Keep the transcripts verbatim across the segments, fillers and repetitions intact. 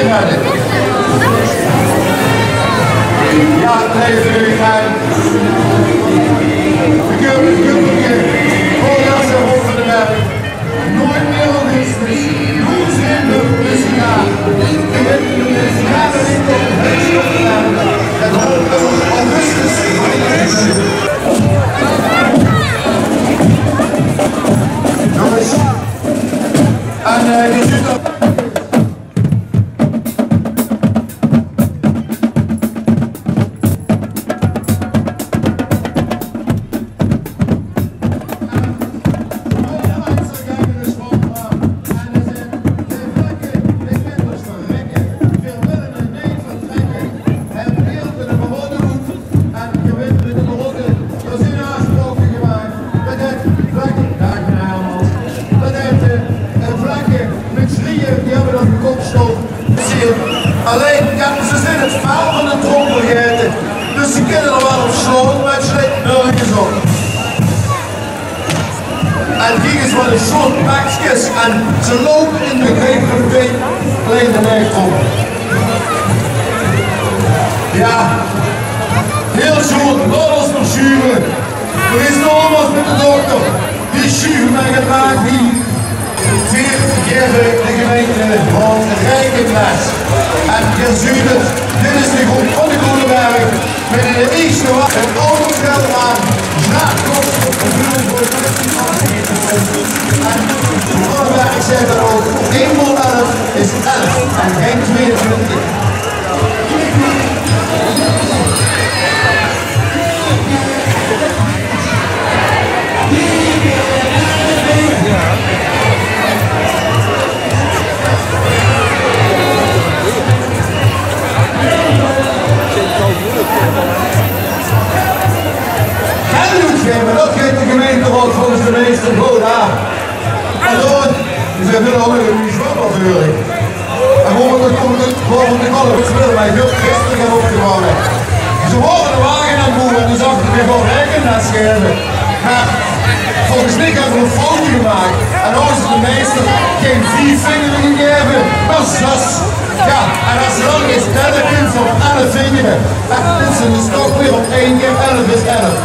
Ja, nee, natuurlijk, hè. We kunnen, we kunnen, we kunnen. Oh, ja, ze roepen de werk. Nooit meer augustus. Hoe zijn we, dus ja. We hebben dus jaren in de augustus. Jongens, en, eh, je zit er. En gewend mit de rotte, dao zien aafspraoke gemaak. Mit het vlekke, daag herhaal, mit het, eh, vlekke, mit sjrieje, die höbbe op de kop sjtaon. Allein, ja, ze zien het vel van de trom vergaete. Dus ze kinne d'r waal op sjlaon, mer het sjleit nörges op. En kiek ins waat ein sjoon pekskes. En ze loupe in de greep van de been. Allein de nek op. Ja. Hiel sjoon, laot ós versjuve. D'r is nog emes mit de dokter. Die sjuve mer get laag hie. Veer gaeve de gemeinte van Rijken les. En geer zuut het, dit is de groep van de Groene Berg. Mit de ierste waal ein auto aan. Jacques Kops op de vleugel. En Groene Berg zaet dan ouch: eenmaol elf is elf en gein tweeëntwintig. Geld oetgaeve, det geit de gemeinteraod volges de meester good aaf. En dan, ze wille ouch nog ein zwembad huure. En woveur de, woveur de kolle, wille weej hiel gisteren gaon opgevange. Ze wore de wage aan het boewe en dan zag ik: "Weej gaon Rijken les gaeve." Mer volges mich höbbe weej ein foutje gemaak. En ouch is de meester gein vief vingere gegaeve, mer zes. Ja, en as ze dan ins telle kinne ze op elf vingere. En dan is het dus toch weer op ein kier elf is elf.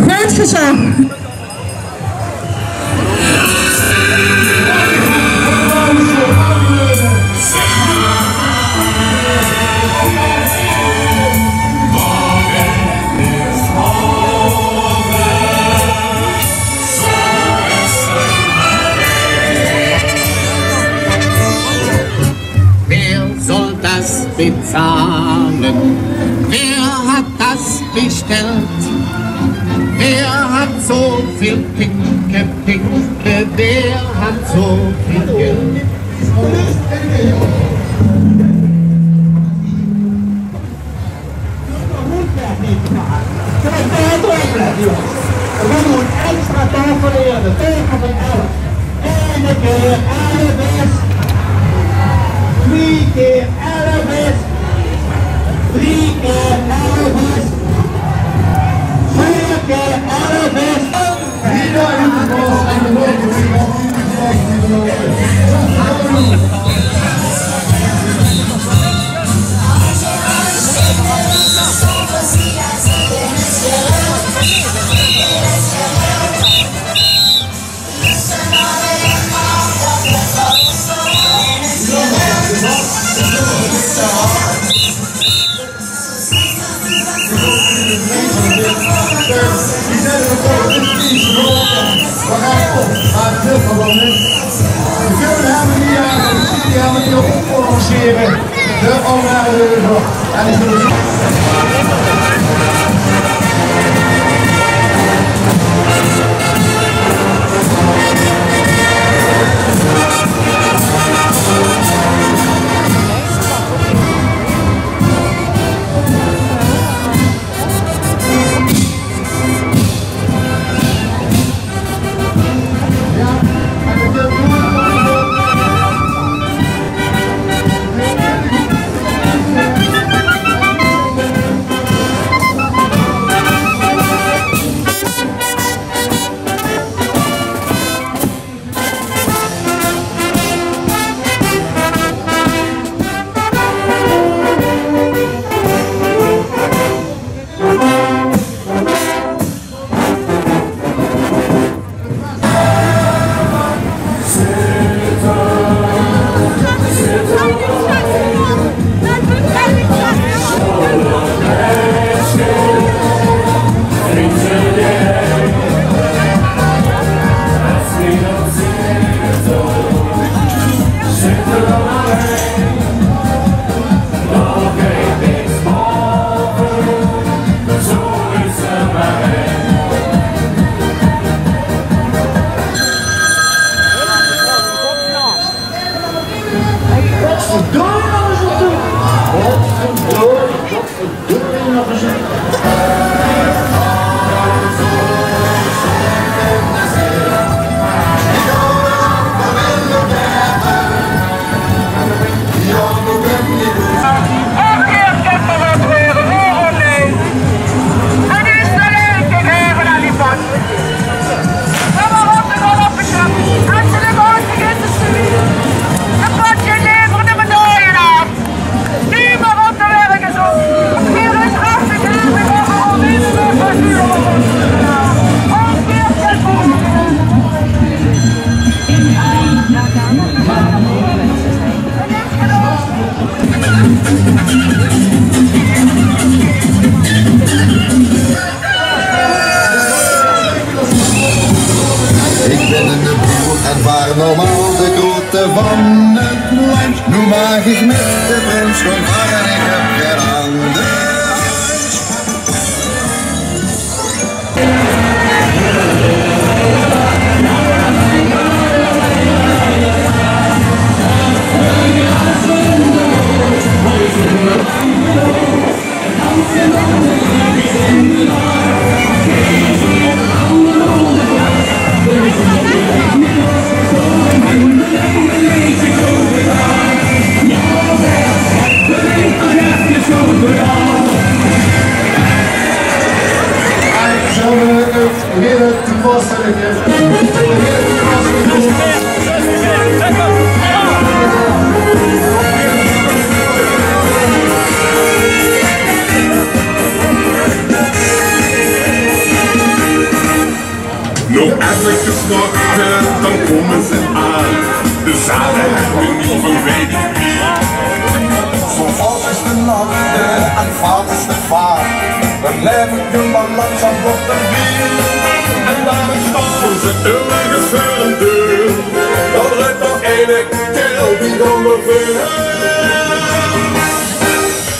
Good gezag. Wer soll das bezahlen? Wer hat das bestellt? Wer hat so viel Pinke, Pinke? Wer hat so viel Geld? Kijk, daar blijf je. We doen extra tafel leren. Teken van elf. Ene kier elf is. Twee kier elf is. Drie kier elf is. Veer kier elf is. Ik bin eine boer en vaar normaal de groete van het land. Noe maag ik mit de prins gaon vare, ik heb gein anger huis. Nog elke nacht, dan komen ze aan. De zalen hebben niet van weet ik wie. Zo valt is de nacht, en vaart is de vaart. Dan blijf ik nu maar langzaam op de wiel. En daar staan ze ergens voor een deur. Dan rijdt er ene kerel die dan weer verder.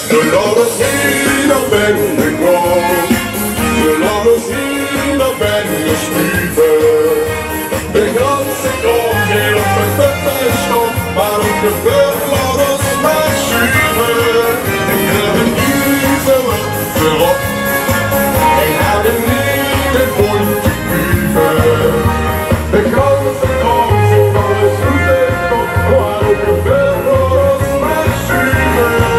De ladders hier, daar ben ik op. De ladders hier, daar ben ik op. De ganse kroeg weer op de puppen stop, maar op de beurtladders maar schuiven. Ik heb een duvel voorop. Ik heb een nieuwe bondje kuiven. De ganse kroeg zit al eens goed in kop, maar op de beurtladders maar schuiven.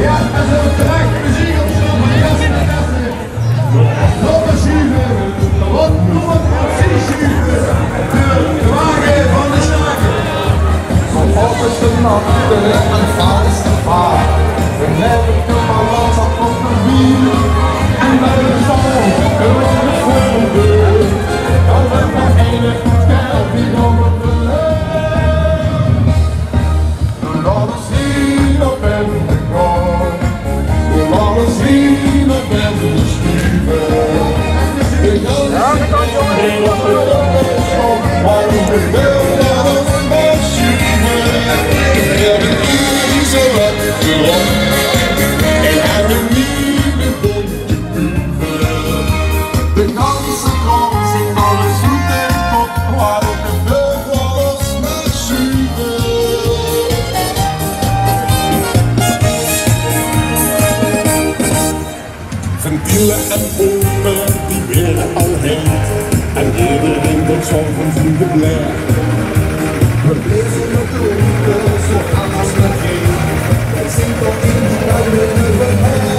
Ja, also, direkt Musik op Schulter, ja. Lopen schuiven. Wat nummer drie schuiven. De, de wagen van de Sjaak. Zo op is de nacht, de rest en vaart is de vaart. We never come along, zo komt de wiel. En bij de zon, de rode volgende. Dan zijn we enig, die nog op de lijn. Laat ons zien op en de kop. Laat ons zien op en de schuiven. Ja, dat kan, jongen. Maar ik wil dat ons maar schuiven. We hebben kiezen wat we willen. En aan de muur de bom te puven. De ganse kroon zit alles goed en top. Waar op de vleugel alles maar schuiven. Ventiele en pompe, die were al heet. En ederein woort zoe van ziene blij. We bleze met de hoete, zoe hard as mer geet. Veer zeen toch in die ruime uere blij.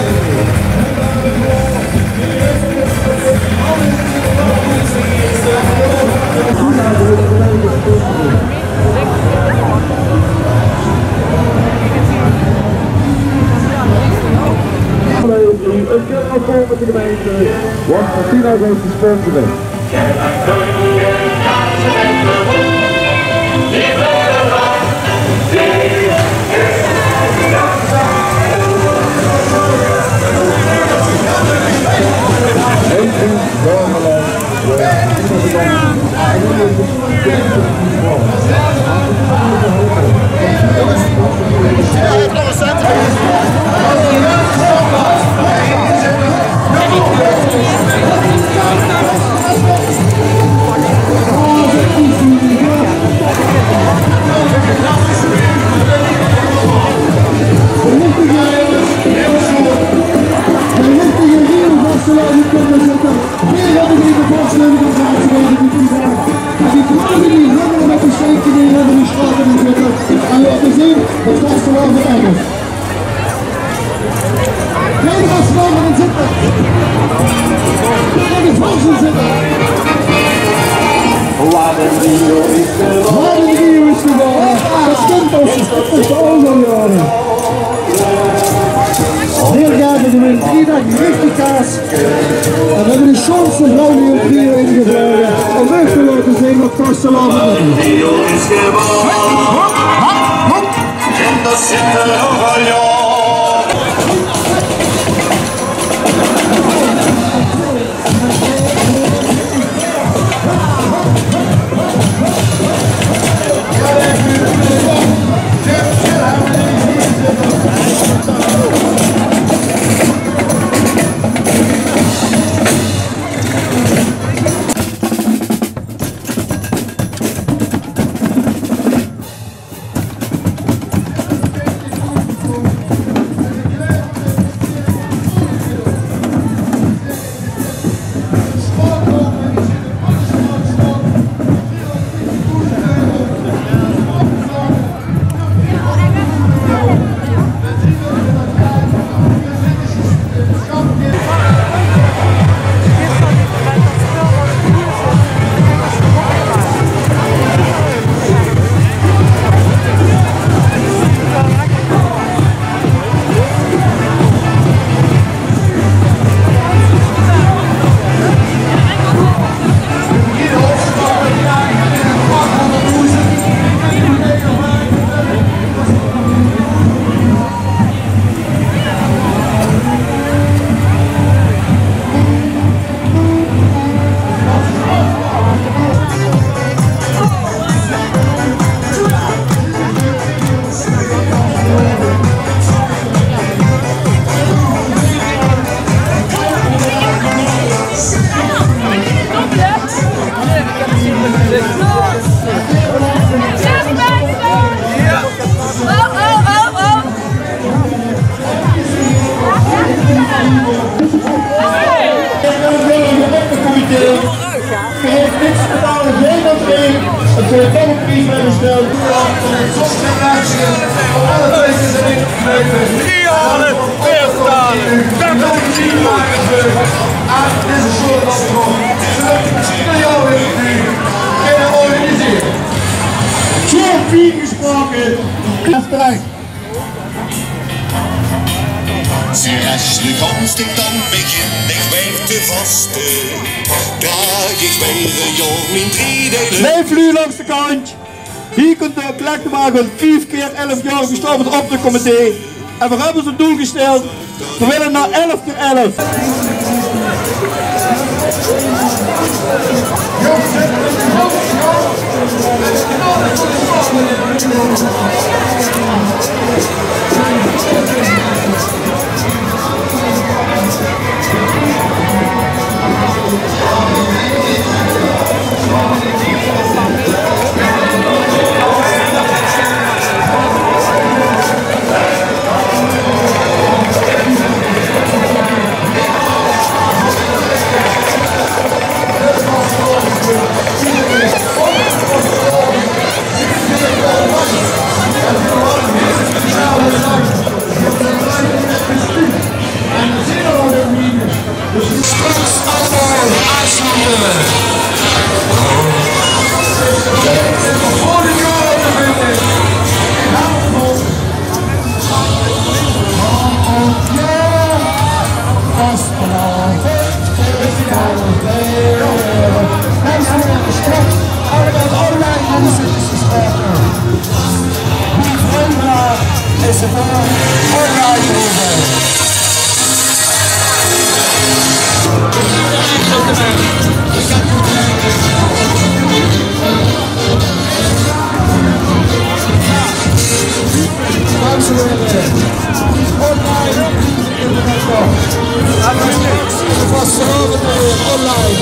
Een kerel voor met de gemeente, want Martina heeft gesponsored. En die vrouwe die hange met die steike, die hange met die straten in Twitter. En laten zien, het was gewoon anders. Geen vastelaovend in Zitterd. Geen vastelaovend in Zitterd. Wat een trio is er. Wat een trio is er. Dat stond ons, dat stond ons al jaren. Hier gaat het in drie dagen richtig kaas. En we hebben de schoonste vrouw die op hier ingevlogen. Om echt te laten zien wat vastelaovend is. En dat zit er al, ja. De topperpries bijgesteld. Drie halen, veer staan. Aan deze soort afstand. Zo'n organiseren. Zo fien gesproke. Esterrijk. Serres, nu komst ik dan begin, ik blijf te vaste. Draag ik bij de jong mijn drie delen. Blijf lu langs de kant. Hie kunt de collecte make van vief keer elf jaor besjtaon van het optochcomité. En veer höbbe ós ein doel gesteld. Veer wille nao elf keer elf. Straks allemaol aansloete. Wie vreugbaar is het om online te horen. Dames en heren, online. Vasteloavend weer online.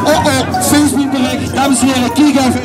Oh, oh, Facebook bericht. Dames en heren, kiek even.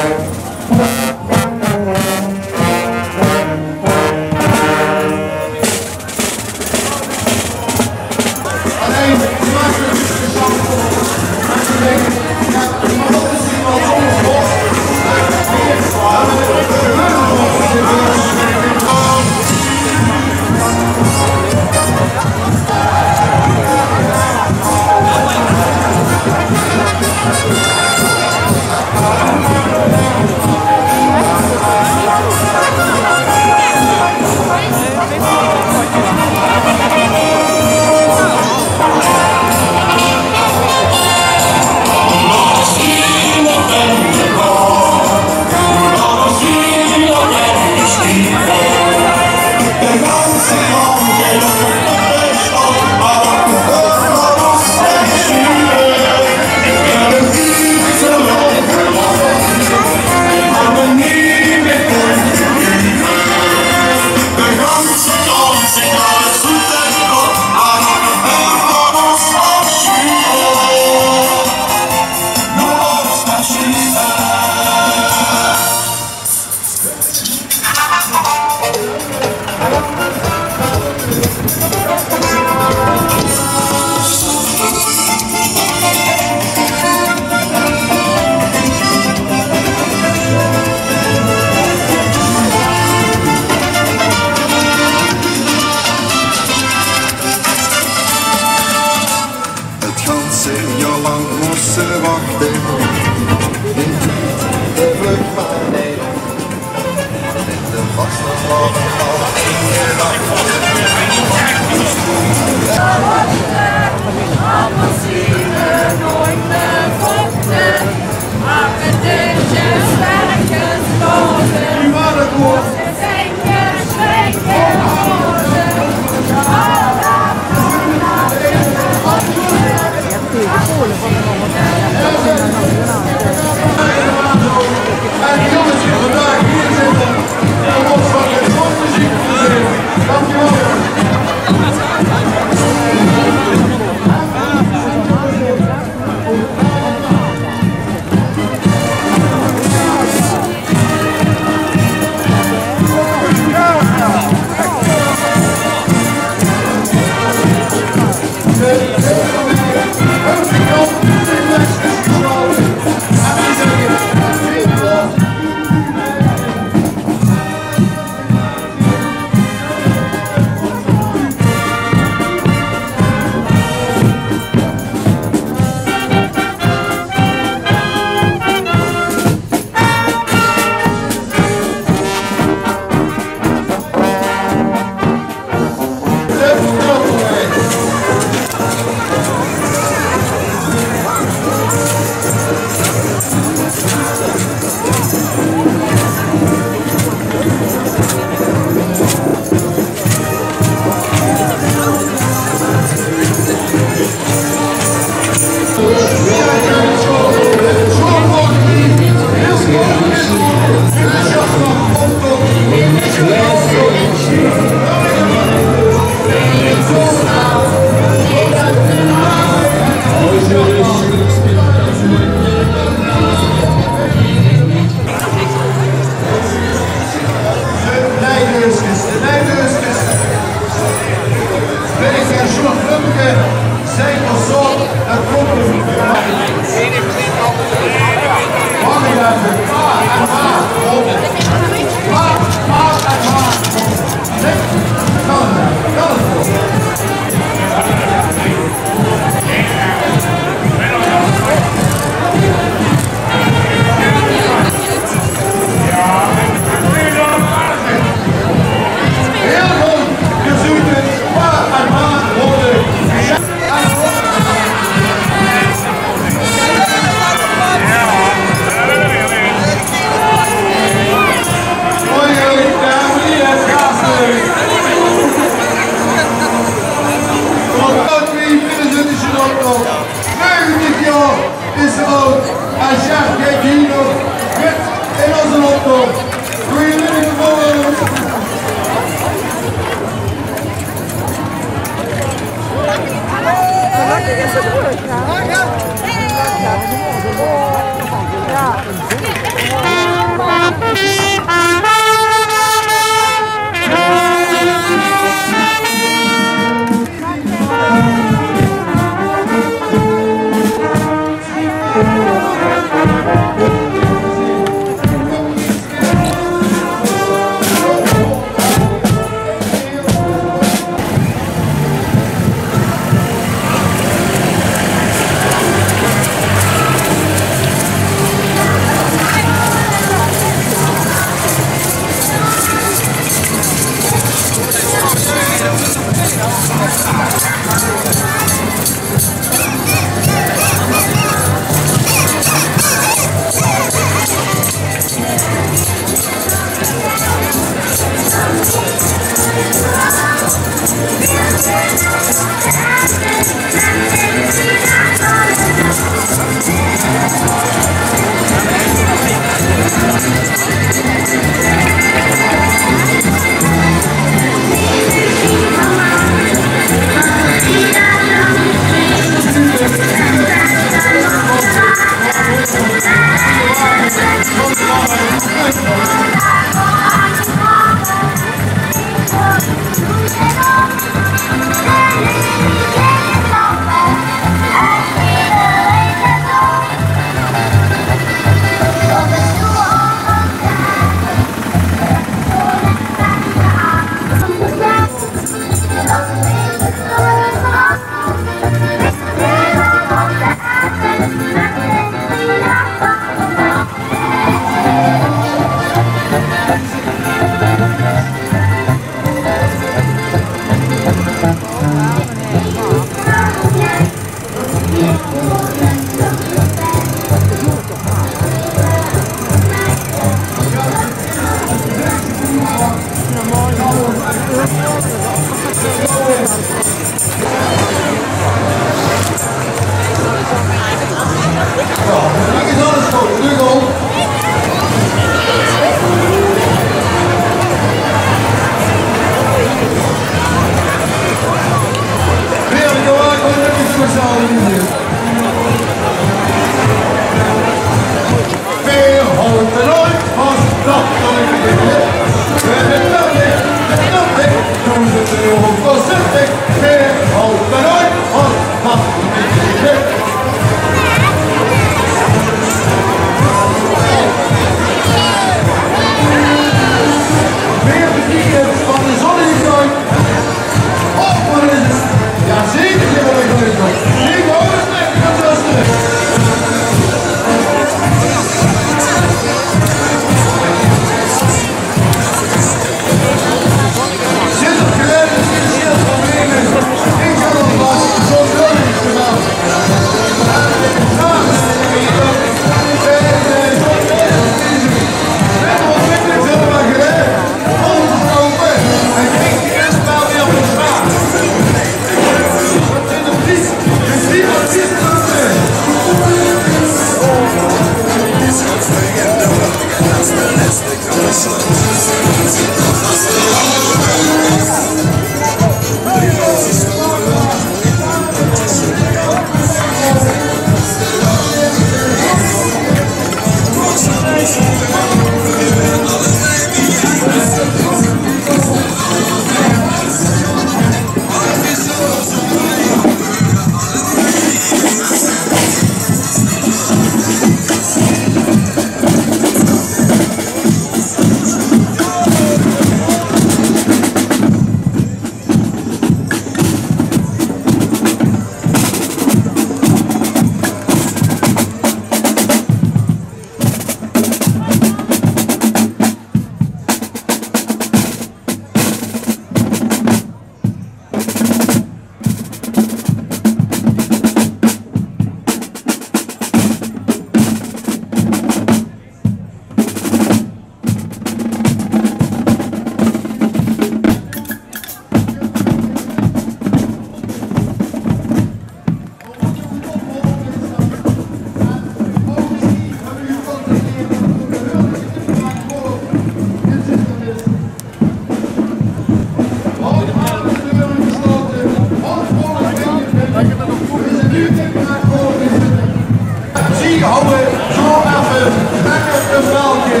Zie hawwe zo effe lekker e veldje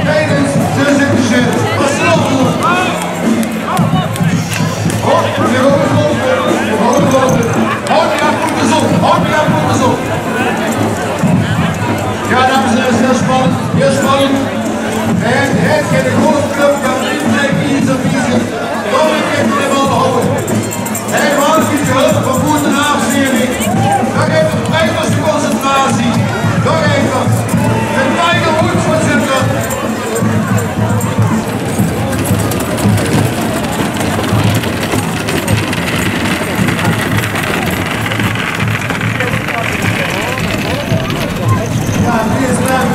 tijdens de zitje. Wat is er nog? Hop, weer op, weer op, weer op, weer op. Hop, ja, goed gezond. Hop, ja, goed gezond. Ja, dames en heren, heel spannend, heel spannend. En het, het, de grote club kan niet meer kiezen, kiezen. Toch, ik heb de bal houden. Hij maakt het gehulp van goed de naam. Nog even, blijf als de concentratie. Nog even. De Tiger Woods van Zitterd. Ja, vielen Dank.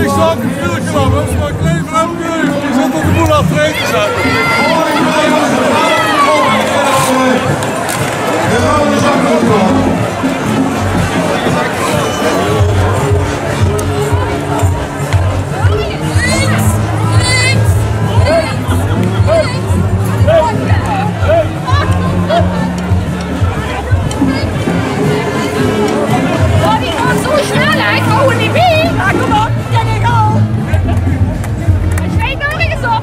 Ich zat ein vuurtje aan, dat is maar ein klein filmpje. Ich zat op de boel achter te zette. Oh, die gaon zo snel, hè. Ich hou 't neet bie. Ja, kom op. Ja, die gaon. Ich weit nog ins op.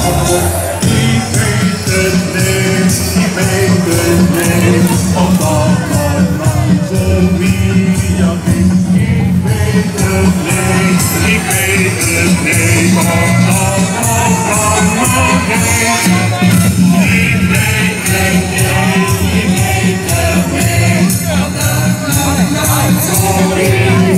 Ich weit et nit, ich weit et nit, of dat mer lang zoe wijer geit. Ich weit et nit, ich weit et nit, of dat mer lang geit. Ich weit et nit, ich weit et nit, of dat mer lang zoe wijer geit.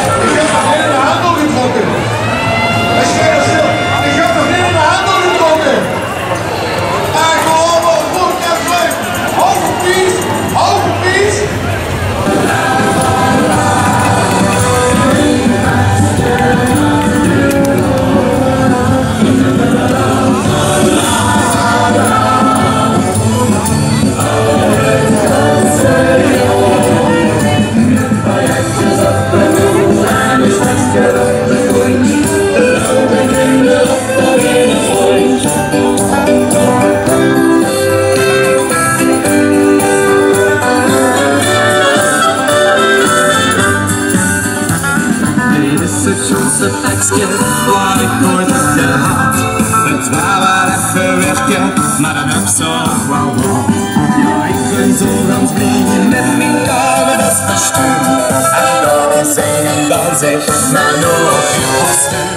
Ich höb nog neet aan de hendel getrokke. Ich höb, ich höb nog neet aan de hendel getrokke. Ach, kom op, kom op, kom op. Hoge pies, hoge pies. Dit is 't sjoonste pekske wat ich ooit höb gehad. 't Waor waal effe wirke, mer dan höb ze ouch waal wat. Jao, ich bön zoe gans blie mit mien carnavalskostuum. En dan zing ich, dan zing ich, mer noe op de kostuum.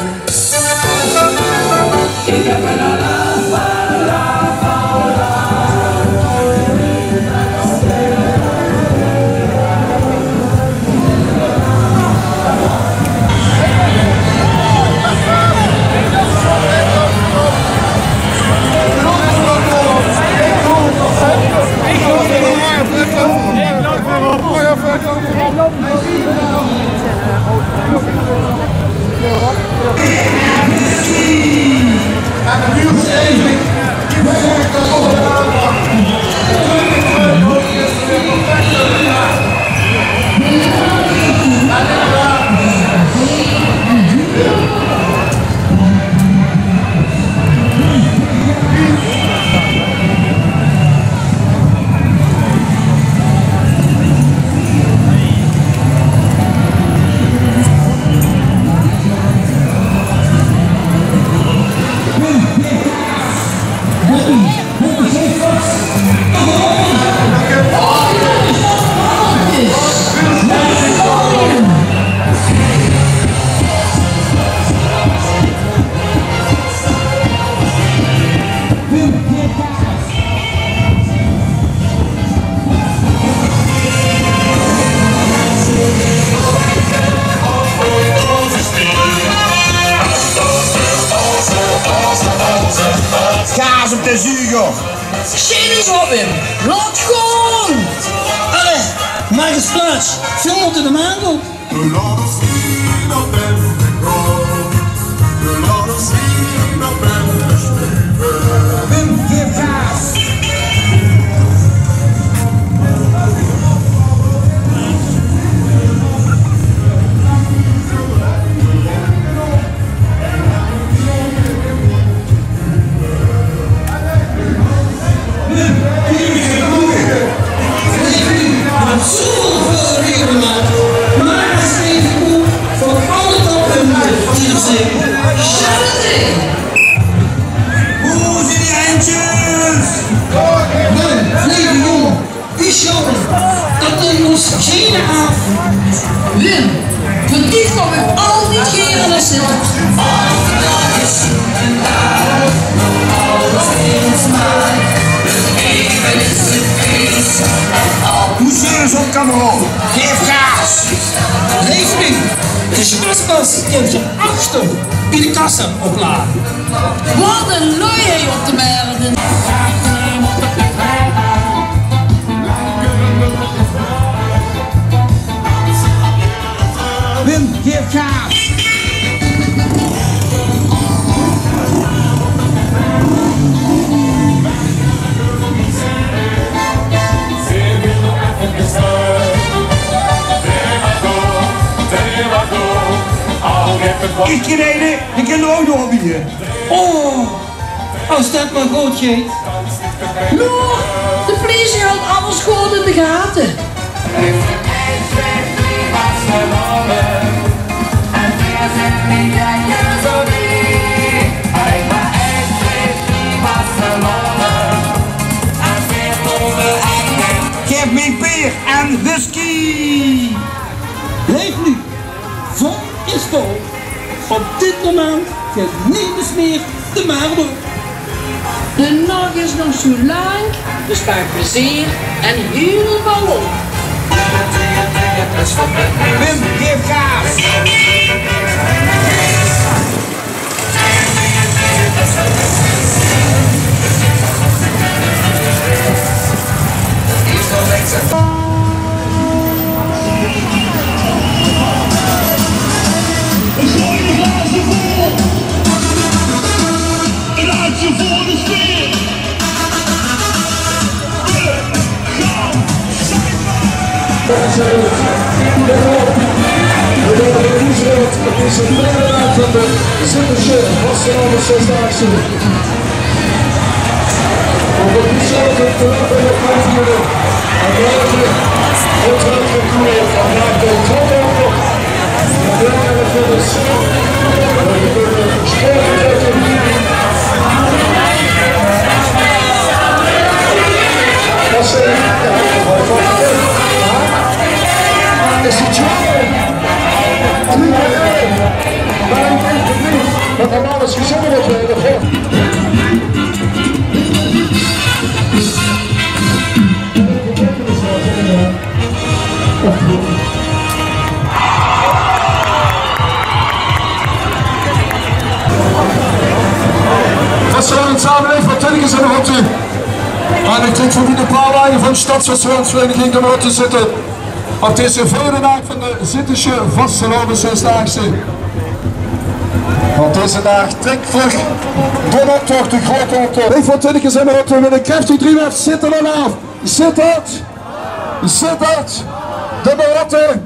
Kaas op de zuger. Sjeer ins op, Wim. Laot gaon. Allee, maak ins plaats. Veer mótte de maan op. Laot ós zien op en de kop. Laot ós zien op en de snuive. Wim, geef gas. Hoe zien die eindjes? Wim, leve jóng, wie sjoon det ding ós geine aaf. Wim, veur dich kóm ich altied gaer nao zitte. Hoe zeen ze op, kameraad? Gaef gaas! Leef Wim, de sjpaspas kump achter bie de kassa oplade. Waat ein lui, hè, op de Merwe. Wim, gaef gaas! Ich kin eine, ich kin d'r ouch nog ein bietje. Oh, es det mer good geit. Noe, de pliesie houwt alles good in de gate. Gaef mich beer en whisky. Leef Luc, veur is dol. Op dit moment geit nemes mieë de Merwe op. De nach is nog zoe lank, dus maak plezeer en hiel väöl lol. Wim, gaef gaas! Vastelaovend same, leef Martiniquers, en hoopt u aan de klik van de paar wagen van Stadsvastelaovesvereiniging de Marotte zitten. Op deze vierde daag van de Zittesje Vastelaovesdaagse. Op deze daag trekt vlug de optocht, de grote optocht. Leef Martiniquers, en hoopt u met een krachtig drieweg Zitterd alaaf. Zitterd! Zitterd! De Marotte!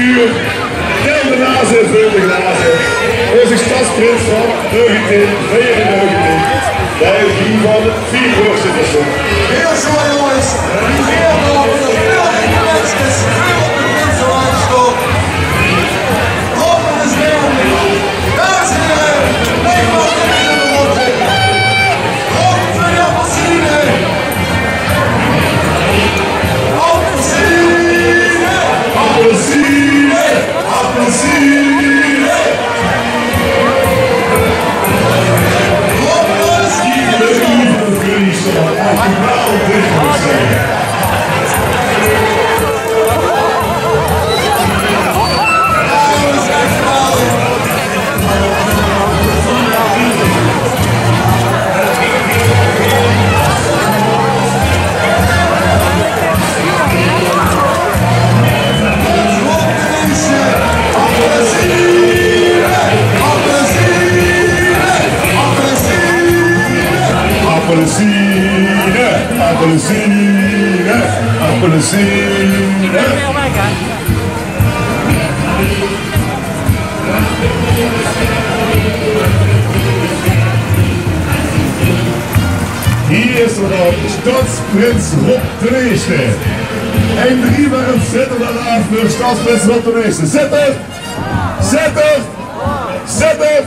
Uur, tel de naze, vul de glaze. Ózze sjtadsprins van negentieën veerennegentig, de Guy van Viervoorzitters. Heel zo, jongens. Heel zo. Dames en heren, Rob van de Appelsine! Appelsine! Appelsine! Appelsine! Rob van de Appelsine! Appelsine, appelsine, appelsine. Hie is 'r dan, sjtadsprins Rob d'n Ierste. En drie werf zètte v'r dan aaf veur sjtadsprins Rob d'n Ierste. Zèt 'r! Zèt 'r! Zèt 'r!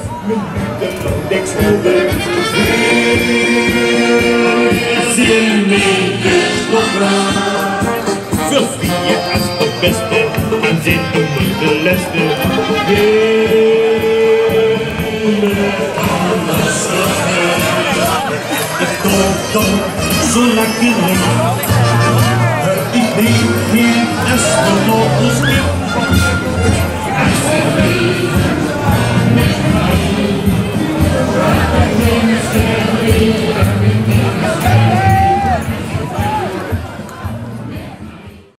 Veur vrieje es de bèste, en zeen de lèste. Ich kóm d'r zo lekker in. Ich weit neet es